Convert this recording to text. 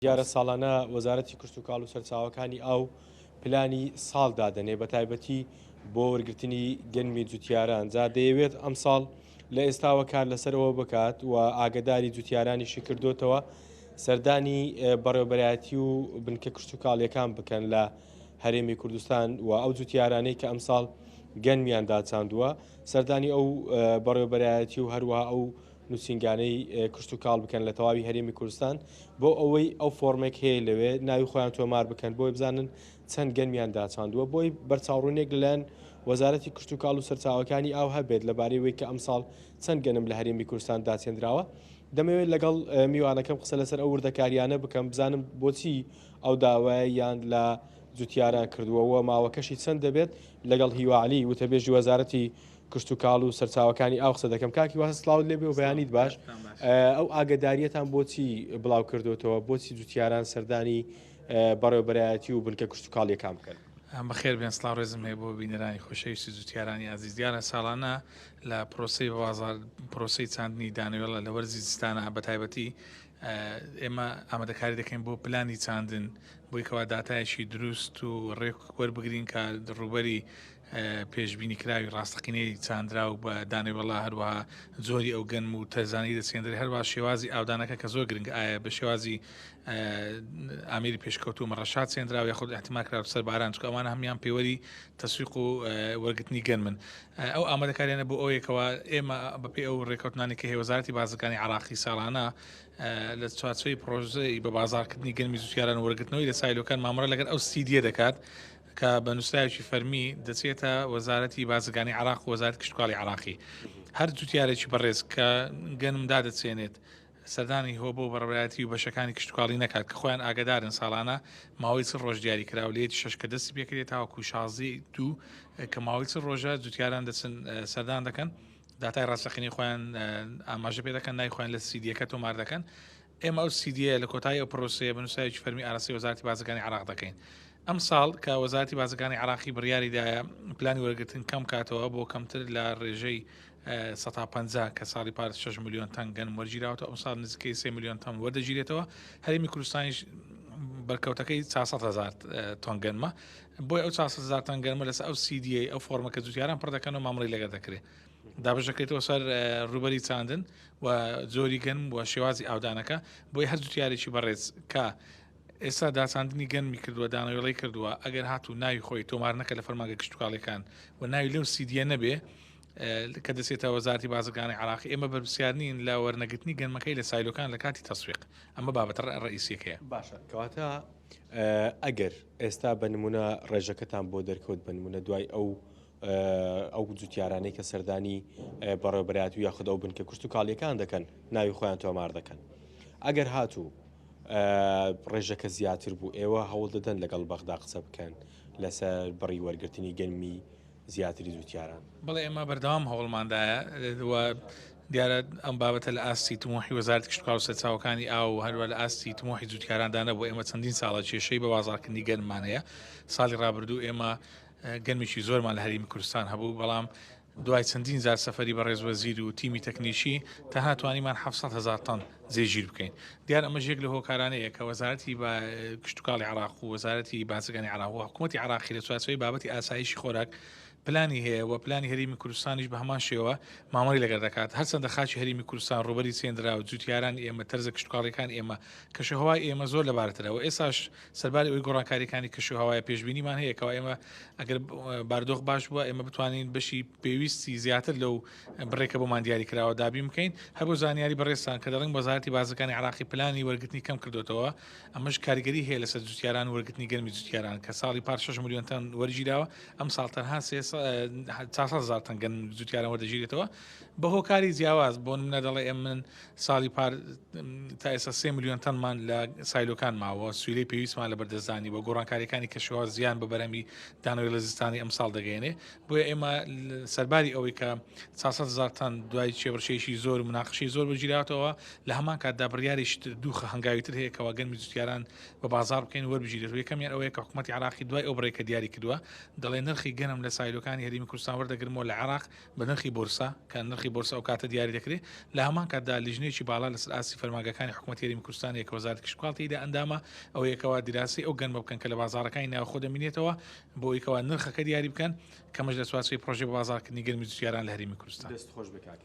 دیارە ساڵانە وەزارەتی کشتوکاڵ و سەرچاوەکانی ئاو پلانی ساڵ دادەنێ بە تایبەتی بۆ وەرگرتنی گەنمی جوتیاران جا دەیەوێت ئەمساڵ لە ئێستاوە کار لەسەرەوە بکات و ئاگداری جوتیارانیشی کردوتەوە سەردانی بەڕێوبەرایەتی و بنکە کشتوکاڵیەکان بکەن لە هەرێمی کوردستان و ئەو جوتیارانەی کە ئەمساڵ گەنمیان داچاندووە سەردانی ئەو بەڕێوبەرایەتی و هەروەها ئەو نووسینگانەی کشتوکاڵ بکەن لە تەواوی هەرێمی کوردستان بۆ ئەوەی ئەو فۆرمێک هەیە لەوێ ناوی خۆیان تۆمار بکەن بۆی بزانن چەند گەنمیان داچاندووە بۆی بەرچاوڕوونێک لەلایەن وەزارەتی کشتوکاڵ و سەرچاوەکانی ئاو هەبێت لەبارەی وەی کە ئەمساڵ چەند گەنم لە هەرێمی کوردستان داچێندراوە. دەمەوێت لەگەڵ میوانەکەم قسە لەسەر ئەو وردەکاریانە بکەم بزانم بۆچی ئەو داوایەیان لە جوتیاران کردووە و ماوەکەشی چەند دەبێت لەگەڵ هیوا عەلی وتەبێژی وەزارەتی کشتوکاڵ و سەرچاوەکانی ئاو قسە دەکەم. کاک هیوا سڵاوت لێبێ و بەیانیت باش. ئەو ئاگەداریەتان بۆچی بڵاو کردوتەوە؟ بۆچی جوتیاران سەردانی بەڕێوبەرایەتی و بنکە کشتوکاڵیەکان بکەن؟ بەخێر بێن سڵاو ڕێزم هەیە بۆ بینەرانی خۆشەویستی جوتیارانی ئازیز دیارە ساڵانە لە پرۆسەی بازار پرۆسەی چاندنی دانەوێڵە لە وەرزی زستانە بە تایبەتی ئێمە ئامادەکاری دەکەین بۆ پلانی چاندن بۆی کەوا داتایەکی دروست و ڕێک وەربگرین کە ڕووبەری پێشبینی کراوی ڕاستەقینەی چاندراو بە دانەوێڵە هەروەها جۆری ئەو گەنم و تەرزانی دەچێندرێت هەروە شێوازی ئاودانەکە کە زۆر گرنگ ئایا بە شێوازی ئامێری پێشکەوتوو مەڕەشات چێندراوە یاخود احتمال کراوە سەر باران چونکە ئەوانە هەموان پێوەری تەسویق و وەرگرتنی گەنمن ئەو ئامادەکاریانە بۆ ئەوەیەکەوە ئێمە بەپێی ئەو ڕێکەوتنانی کە هەیە وەزارەتی بازرگانی عراقی ساڵانە لە چوارچێوەی پرۆژەی بە بازارکردنی گەنمی جوتیاران وەرگرتنەوەی لە سایلۆکان مامەڵە لەگەر ئەو سیدیە دەکات کە بە نووسراوێکی فەرمی دەچێتە وەزارەتی بازرگانی عراق و وەزارەتی کشتوکاڵی عراقی هەر جوتیارێکی بەڕێز کە گەنم دادەچێنێت سەردانی هۆبە و بەڕێوەبەرایەتی و بەشەکانی کشتوکاڵی نەکات کە خۆیان ئاگادارن ساڵانە ماوەی چ ڕۆژ دیاری کراوە لە یەکی شەش کە دەستی پێکرێت تاوەکو شازدەی دوو کە ماوەی چ ڕۆژە جوتیاران دەچن سەردان دەکەن داتای ڕاستەقینەی خۆیان ئاماژە پێ دەکەن ناوی خۆیان لە سیدیەکە تۆمار دەکەن ئێمە ئەو سیدیە لە کۆتایی ئەو پرۆسەیە بە نووسراوێکی فەرمی ئاراستەی وەزارەتی بازرگانی عێراق دەکەین ئەمساڵ کە وەزارەتی بازرگانی عێراقی بڕیاری دایە پلانی وەرگرتن کەم کاتەوە بۆ کەمتر لە ڕێژەی 50 کە ساڵی پار 6 میلیۆن تەن گەنم وەرگیراوەتەوە ئەمساڵ نزیکەی 3 میلیۆن تەن وەردەگیرێتەوە هەرێمی کوردستانیش بەرکەوتەکەی 400 هزار تۆن گەنمە بۆی ئەو 400 هزار تەن گەنمە لەسەر ئەو CDA ئەو فۆرمە کە جوتیاران پڕ دەکەن و مامەڵەی لەگەڵ دەکرێت دابەش دەکرێتەوە سەر ڕووبەری چاندن و جۆری گەنم و شێوازی ئاودانەکە بۆی هەر جوتیارێکی بەڕێز کە ئێستا داچاندنی گەنمی کردووە دانەوێڵەی کردووە ئەگەر هاتوو ناوی خۆی تۆمار نەکە لە فەرمانگە کشتوکاڵیەکان و ناوی لەو سیدیە نەبێ کە دەچێتە وەزارەتی بازرگانی عراقی ئێمە بەرپرسیار نین لە وەرنەگرتنی گەنمەکەی لە سایلۆکان لە کاتی تەسویق ئەمە بابەتە ڕئیسیەکەیە. باشە کەواتە ئەگەر ئێستا بە نمونە ڕێژەکەتان بۆ دەرکەوت بە نمونە دوای ئەو ئەو جوتیارانەی کە سەردانی بەڕێوەبەرایەتی و یاخود ئەو بنکە کشتوکاڵیەکان دەکەن ناوی خۆیان تۆمار دەکەن ئەگەر هاتوو ڕێژەکە زیاتر بوو ئێوە هەوڵ دەدەن لەگەڵ بەغدا قسە بکەن لەسەر بڕی وەرگرتنی گەنمی زیاتری جوتیاران؟ بەڵێ ئێمە بەردەوام هەوڵماندایە و دیارە ئەم بابەتە لە ئاستی تموحی وەزارەتی کشتوکاڵ و سەرچاوەکانی ئاو و هەروە لە ئاستی تموحی جوتیاراندا نەبوو ئێمە چەندین ساڵە کێشەی بە بازاڕکردنی گەنممان هەیە ساڵی ڕابردوو ئێمە گەنمێکی زۆرمان لە هەرێمی کوردستان هەبوو بەڵام دوای چەندین جار سەفەری بەڕێز وەزیر و تیمی تەکنیکی تەنها توانیمان 700 هەزار تەن جێگیر بکەین دیار ئەمەش یەک لە هۆکارانەیە کە وەزارەتی بە کشتوکاڵی عراق و وەزارەتی بازرگانی عراق و حکوومەتی عراقی لە چوارچێوەی بابەتی ئاسایشی خۆراک پلانی هەیە و پلانی هەرێمی کوردستانیش بە هەمان شێوە مامەڵی لەگەڵ دەکات هەرچەندە خاکی هەرێمی کوردستان ڕووبەری چێندرا و جوتیاران ئێمە تەرزە کشتوکاڵیەکان ئێمە کەشوهەوای ئێمە زۆر لەبارترە و ئێساش سەرباری ئەوەی گۆڕانکاریەکانی کەشوهەوایە پێشبینیمان هەیە کەوا ئێمە ئەگەر باردۆخ باش بووە ئێمە بتوانین بەشی پێویستی زیاتر لەو بڕێکە بۆمان دیاری کراوە دابین بکەین هەر بۆ زانیاری بەڕێزتان کە دەڵێن وەزارەتی بازرگانی عراقی پلانی وەرگرتنی کەم کردوێتەوە ئەمەش کاریگەری هەیە لەسەر جوتیاران وەرگرتنی گەرمی جوتیاران کە ساڵی پار 6 میلیۆن تەن وەرگیراوە ئەم ساڵ تەنها 400 هەزار تەن گەنم جوتیاران وەردەگیرێتەوە بە هۆکاری جیاواز بۆ نمونە دەڵێ ئێمن ساڵی پار تا ئێستا سێ ملیۆن تەنمان لە سایلۆکان ماوە، سویلەی پێویستمان لە بەردەستدانی بووە، گۆڕانکارییەکانی کەشوهەوا زیان بە بەرهەمی دانەوێڵە زستانی ئەمساڵ دەگەیەنێ، بۆیە ئێمە سەرباری ئەوەی کە 400 هەزار تەن دوای کێبڕکێیەکی زۆر و مناقشەی زۆر وەرگیراوەتەوە، لە هەمان کاتدا بڕیاریش دوو هەنگاوی تر هەیە کەوا گەنمی جوتیاران بە بازاڕ بکەین و وەربگیرێت، یەکەمیان ئەوەیە کە حکومەتی عێراقی دوای ئەو بڕەی کە دیاری کردووە دەڵێ نرخی گەنم لە سایلۆکان. سایلۆکانی هەرێمی کوردستان وەردەگرمەوە لە عێراق بە نرخی بۆرسە کە نرخی بۆرسە ئەو کاتە دیاری دەکرێت، لە هەمان کاتدا لیژنەیەکی باڵا لەسەر ئاستی فەرمانگەکانی حکومەتی هەرێمی کوردستان هەیە کە وەزارەتی کشتوکاڵ تێیدا ئەندامە، ئەوەیە کەوا دیراسەی ئەو گەنمە بکەن کە لە بازاڕەکانی ناوخۆ دەمینێتەوە بۆ ئەوەی کەوا نرخەکە دیاری بکەن، کەمەش لە چوارچێوەی پڕۆژەی بەبازاڕکردنی گەنمی جوتیاران لە هەرێمی کوردستان. دەست خۆش بێ کاک.